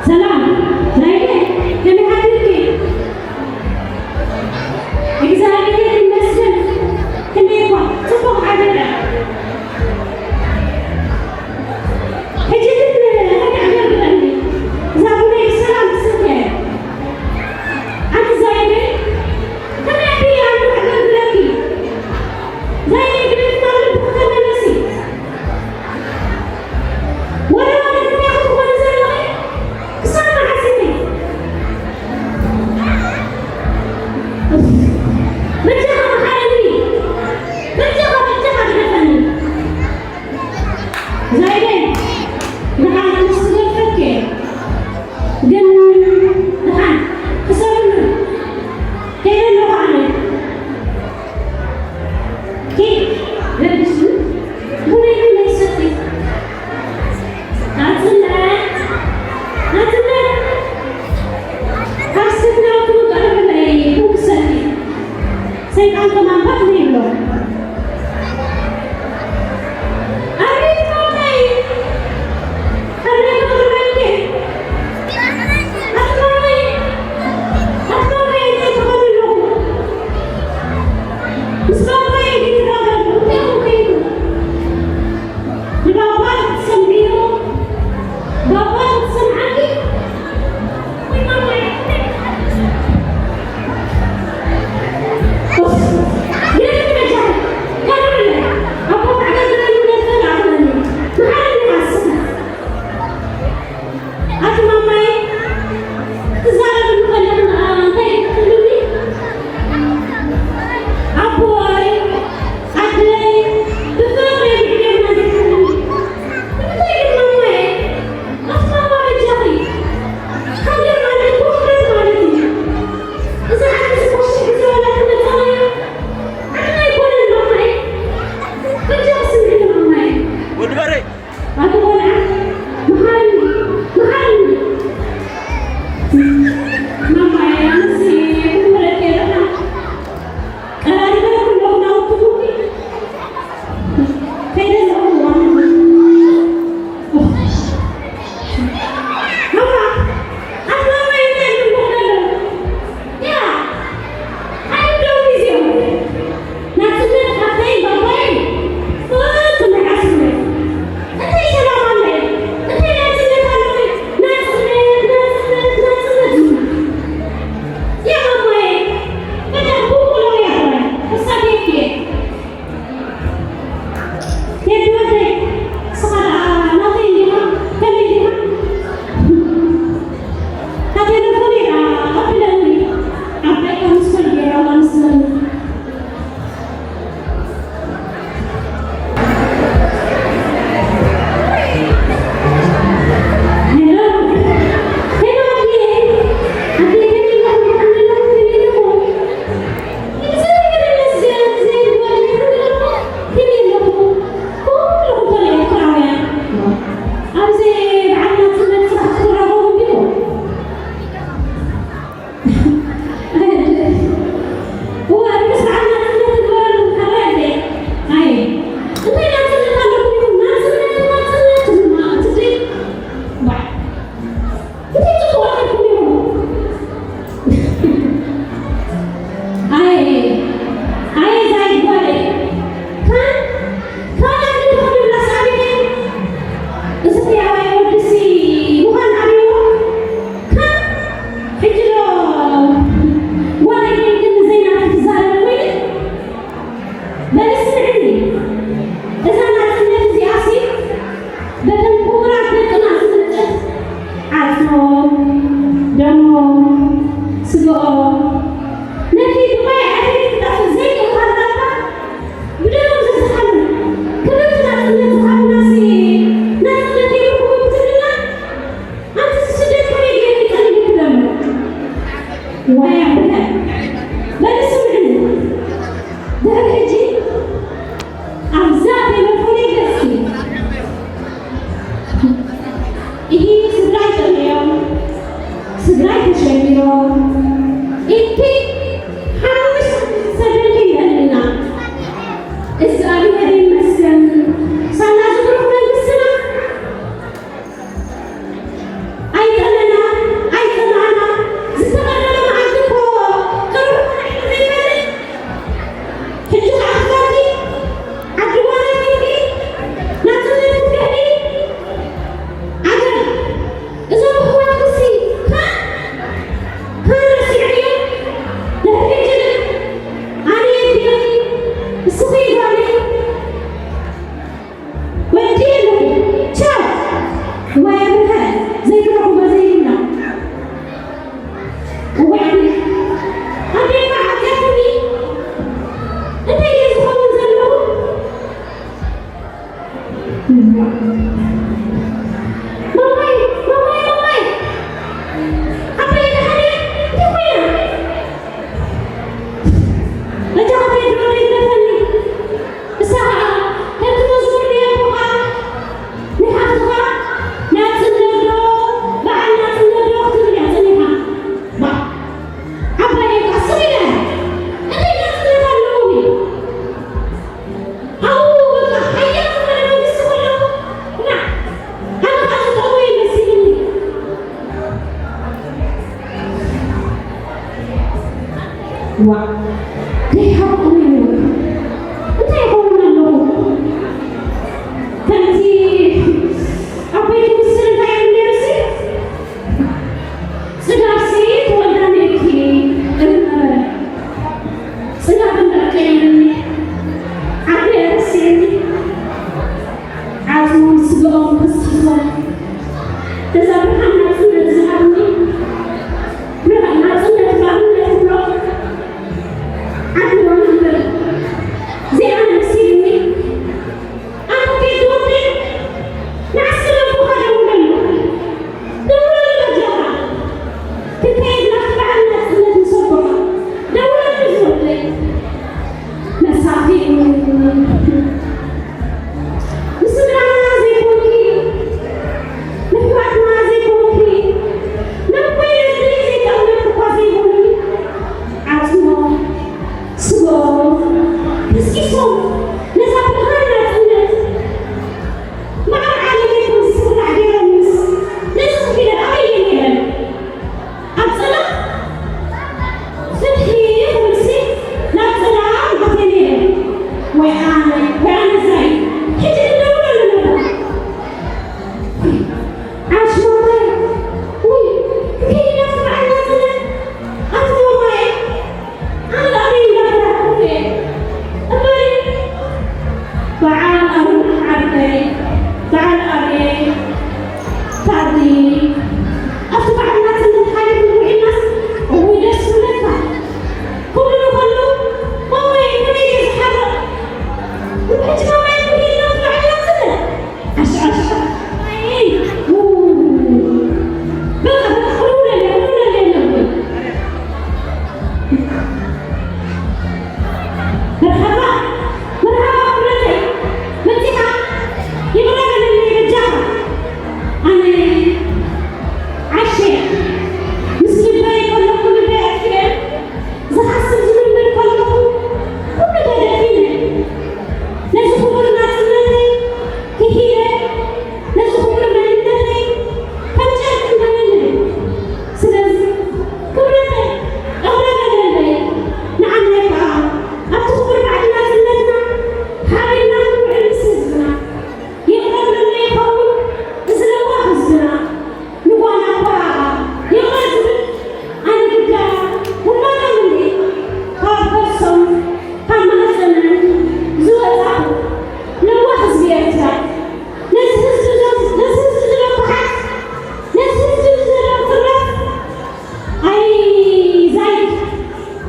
ሰላም ናይለ ከመይ ሓዲርኪ? እግዚኣብሔር ይመስገን። ክንደይ እኳ ጽቡቕ ሓደረ። ሕጂ ግን ከመይ ኣገልግለኒ? እዛ ቡነይ ብሰላም ትሰትያ እያ። ኣንቲ ዛይደ፣ ከመይ ኣቢለ ኣነ ከገልግለኪ? ዛይደ፣ ግደፊ፣ ናብ ልብኺ ተመለሲ። ወረ ወረ እንታይ ክትኾኒ ዘለኺ? ክሳብ መዓስ ኢኺ? በጃኻ መሓረኒ። በጃኻ፣ በጃኻ ግደፈኒ። ዛይደይ፣ ደሓን ኣነስ ክገድፈኪ እየ። ግን ደሓን ሕሰብሉ። ከይደ ኣለኹ ኣነ። ኪድ፣ ገድሱ፣ ቡነይ ቡነይ ሰቲ። ናጽነት፣ ናጽነት። ካብ ስድራኹም ቀርብለይ፣ ቡን ክሰቲ። ሰይጣን ከማን ባህ ዘይብሎ። ኣቤት ማማይ! ኣቤት ማማይ፣ ማማይ፣ ማማይ! ዓባይ ደሓን እያ? እንታይ ኮይና? በጃኻ ከይድሮ ደገፈኒ። እሳ ኸዓ ከምቲ መዝሙር ናይ ኣቦኻ ናይ ሓፍትኻ ናጽነት ዶ በዓል ናጽነት ዶ ክትብል እያ ጸኒሓ። ባ ዓባይ እየ ቃስም ኢለ። እንታይ ናጽነት ኣለዎም እዩ? ኣብኡ በቃ ሓያል ዝኾነ መንግስቲ ከሎ፣ ና፣ ኣነ ኸኣ ዝጠቕሞ ይመስልኒ። ዋእ፣ ደይ ሓቁ እዩ። እንታይ ይኸውን ኣለኹ? ከምቲ ኣቦይ ክምስል እንታይ እዩ ነይሩሲ? ጽጋብሲ ተወልዳ ምእኪ እምበር፣ ጽጋብ እምበር ቀይኒ ዓቢ ኣረስየኒ። ዓጽሞም ስጋኦም ከስኪሶም፣ ነዛ ብርሃን ናጽነት ዝሃብኒ፣ ብርሃን ናጽነት ባርነት ብሎ፣ ዓቢ እምበር፣ እዚኣ ነብሲ ኢሉኒ። ኣንተ ቴዲ ወደይ፣ ንዓስር ኣቦኻ ደውለሉ። ደውለሉ በጃኻ። ክንከይድ ናብቲ በዓል ናጽነት ምስ ኣቦኻ። ደውለሉ ዝወደይ። መሳኺን። ንስድራና ዘይኮንኪ፣ ንኣሕዋትና ዘይኮንኪ፣ ናብ ኮይነትኒ ዘይጠቕመኪ እኳ ዘይኮንኪ፣ ዓጽሞ ስግኦም ከስኪሶም ነዛ ብርሃን ናጽነት ማዕረ ዓለመይ ከም ዝስራሕ ገይሮምስ ነዚ ክኢለ ኣበይ እየ ነይረ? ኣብ ጸላም ፍትሒ ክብልሲ ናብ ጸላም ኣትየ ነይረ። ወይ ኣነ፣ ወይ ኣነ እዛይ ሕጂ ክደውል ኣለና። ዓሽ ማማይ፣ ውይ፣ ከይዲ ናብቲ በዓል ናጽነት ኣቲ ማማይ። ኣነ ኣበይ እንዳፈራሕኩ እየ። እምበሪ በዓል ኣሩን ዓርከይ፣ በዓል ኣርየይ፣ ታዲ፣ ኣብቲ በዓል ናጽነት ሓሊፉ ውዒልናስ፣ እውይ ደስ ክብለካ። ክብሉ ከለዉ፣ ማማይ ከመይ እየ ዝሓርቕ? ሕጂ ማማይ ክብለና ኣብቲ በዓል ናጽነት? ኣሽ፣ ኣሽ፣ ኣይ፣ ው፣ በቃ፣ በቃ፣ ክውለድ እየ፣ ክውለድ እየ ኣለኹ። መርሓባ፣ መርሓባ፣ ክብረተይ፣ መጺኻ፣ ይቕረ በለለይ በጃኻ። ኣነ ዓሽ እየ፣ ምስ ልበይ ከለኹ ልበይ ኣጥፊኤ፣ ዝሓስብ ዝምርምር ከለኹ፣ ኩሉ ተደፊነ። ነዚ ክቡር ናጽነተይ ክሂበ፣ ነዚ ክቡር መንነተይ ከም ጨርቂ መለለይ። ስለዚ፣ ክብረተይ፣ እቕረ በለለይ፣ ንዓናይ ከኣ፣ ኣብቲ ክቡር በዓል ናጽነትና፣ ሓቢርና ክንውዕል ምስ ህዝብና። ይቕረ በለለይ ይኸውን፣ እዚ ለዋህ ህዝብና። ንጓና እኳ ይቕረ ዝብል ኣነ ግዳ ውላዶም እንዲ ካብ ከርሶም ካብ ማህፀኖም ዝወፃ ለዋህ ህዝቢ ኤርትራ ነዚ ህዝቢ ዘ- ነዚ ህዝቢ ዝለኩሓት ነዚ ህዝቢ ዝዘረብ ትረፍ ኣይ ዛይድ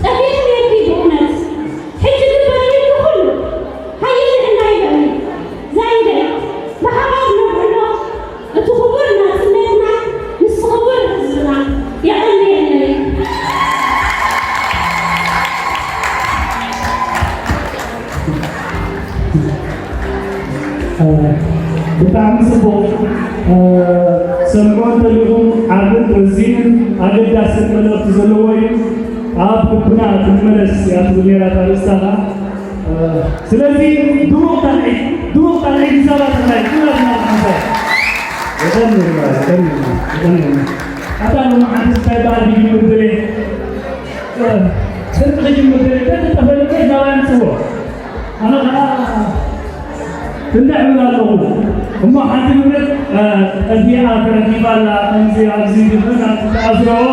ጠፊእኪ ነይርኪ ብእውነት ሕጂ ግበሪ ኩሉ ሃየ ንዕና ይበኒ ዛይደ ብሓባር ነብዕሎ እቲ ክቡር ናጽነትና ምስቲ ክቡር ህዝብና የቐንየለይ። ብጣዕሚ ጽቡቕ። ሰምዖ እንተሊኹም ዓብን ረዚንን ኣገዳስን መልእኽቲ ዘለዎ እዩ። ኣብ ልብና ክንመለስ እያ ትብል ነይራ እታ ኣርእስታ ኸኣ። ስለዚ ድሙቕ ጣቕዒት፣ ድሙቕ ጣቕዒት ንሳባ ተኽላይ ኩላትና ብሓንሳብ። የቐንየልና፣ የቐንየልና፣ የቐንየልና። ኣታ ሎማዓንቲ እንታይ በዓል ክጅምር ደልየ? ጽድቂ ክጅምር ደልየ። እንተተጠፈለ ናባይ ኣምጽዎ። ኣነ ኸዓ እንዳ ዕብል ኣለኹ እሞ ሓንቲ ንብረት ጠፊኣ ተረኪባ ኣላ። ከምዚ ኣብዚ ድፍን ኣብቲ ተኣስረኦ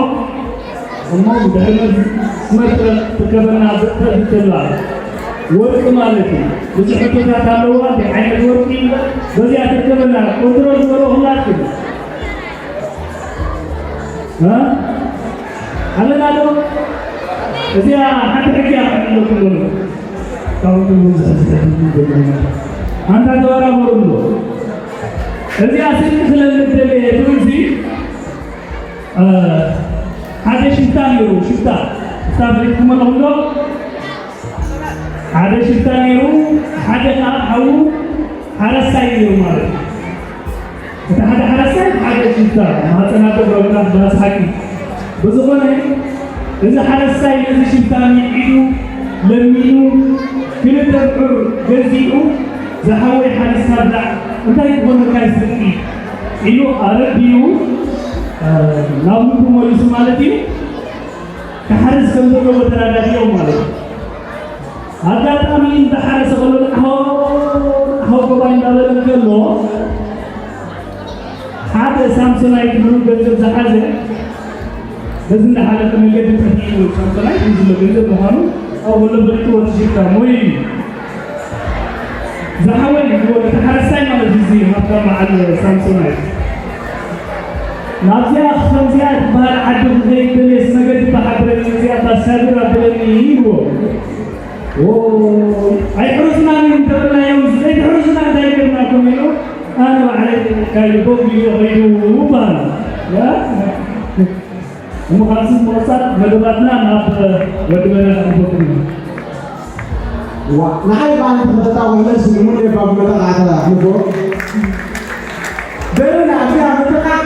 እሞ ብድሕሪ መትረፍ ትርከበና ብእተት ትብላ ወርቂ ማለት እዩ። ብዙሕ ሕቶታት ኣለዋ። እንታይ ዓይነት ወርቂ እምበር በዚኣ ትርከበና። ኮንትሮል ዝበሎ ሁላትኩም ኣለና ዶ? እዚኣ ሓንቲ ሕጊ እያ ክሕልለኩም ዘሎ። ካብኡ ዝሕዝሕዝ ኣንታ ተበራበሩ ኣሎ። እዚኣ ስእሊ ክለምድ ደለየ ትብል ሲ ሓደ ሽፍታ ነይሩ። ሽፍታ ሽፍታ ፈሊጥኩም ኣለኹም ዶ? ሓደ ሽፍታ ነይሩ፣ ሓደ ከዓ ሓዉ ሓረስታይ ነይሩ ማለት እዩ። እቲ ሓደ ሓረስታይ ሓደ ሽፍታ ማህፀናቶ ብረብታት ብኣስሓቂ። ብዝኾነ እዚ ሓረስታይ ነዚ ሽፍታ ሚዒዱ ለሚኑ ክልተ ብዑር ገዚኡ ዝሓወይ ሓሪስካ ብላዕ እንታይ ክኾነካ ይስርቂ ኢሉ ኣረዲኡ ናብ ልቡ መሊሱ ማለት እዩ። ክሓርስ ከም ዘለዎ ተረዳዲኦም ማለት እዩ። ኣጋጣሚ እንዳሓረሰ ከሎ ንዓሆ ንዓሆ ገባይ እንዳበለ እንከሎ ሓደ ሳምሶናይት ዝብል ገንዘብ ዝሓዘ በዚ እንዳሓለፈ መገዲ ጠፊኡ ሳምሶናይት እዩ ዝብሎ ገንዘብ ምዃኑ ኣብ ወሎ ፈሊጥዎ ትሽካ ሞይ እዩ። ዝሓወይ ዝወደ ተሓረሳይ ማለት እዚ ሃብታም በዓል ሳምሶናይት ናብዚኣ ከምዚኣ ትበሃል ዓዲ ክኸይድ ደልየስ መገዲ ብሓብረኒ እዚኣ ታሳድር ኣበለኒ ይብዎ። ኣይሕሩስና እንተበልናዮም ዘይትሕሩስና እንታይ ጌርናኩም ኢሉ ኣነ ባዕለይ ካይቦ ቪድዮ ኸይዱ በሃል። እሞ ካብዚ ብምቕጻል መደባትና ናብ ወዲ መና ክንፈቱ ኢና። ዋ ንሓይ በዓል ተፈታ ወለስ ሙሉ የባብ መጠቃዕታ ንጎ ደረና ኣብዚኣ መጠቃዕ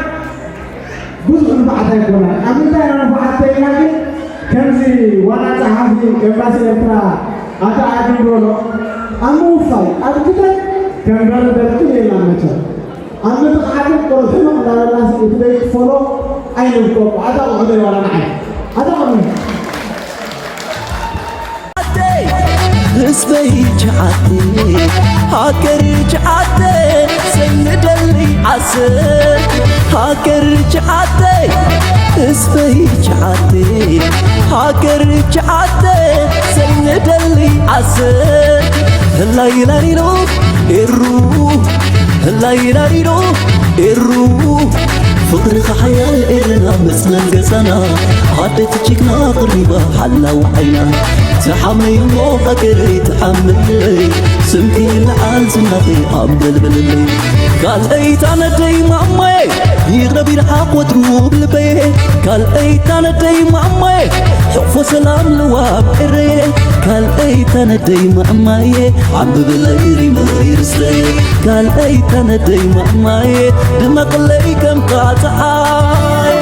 ብዙሕ ንፋዓት ኣይኮና ኣብ ምንታይ ኢና ንፋዓት ተይና ግን ከምዚ ዋና ጸሓፊ ኤምባሲ ኤርትራ ኣታ ኣድም በሎ ኣብ ምውፋይ ኣብ ክተት ከም በረደት ክልኤና መቸም ኣብ ምጥቕዓትን ቁርሕን እንዳበላሲ እቲ ደይክፈሎ ኣይንብቆ ኣታ ቁሕዶ ይዋላ ንዓይ ኣታ ቁሕዶ ህዝበይ ችዓቲ ሃገር ችዓተ ዘይንደሊ ዓሰ ሃገር ችዓተ ህዝበይ ችዓቲ ሃገር ችዓተ ዘይንደሊ ዓሰ ህላይ ላሊሎ ኤሩ ህላይ ላሊሎ ኤሩ ፍቕርኻ ሓያል ኤርና መጽለል ገዛና ዓደት ጅግና ቅሪባ ሓላው ዓይና ትሓመይ እሞ ሃገረይ ትሓመለይ ስምኪ ይለዓል ዝናኺ ኣንበልብልለይ ካልኣይ ታነደይ ማማየ ይቕረብ ይርሓቕ ወትሩ ብልበየ ካልኣይ ታነደይ ማማየ ሕቕፎ ሰላም ልዋብ ዕረየ ካልኣይ ታነደይ ማማየ ዓምብብለይ ሪመይ ርስረየ ካልኣይ ታነደይ ማማየ ድመቕለይ ከም ጣፀዓይ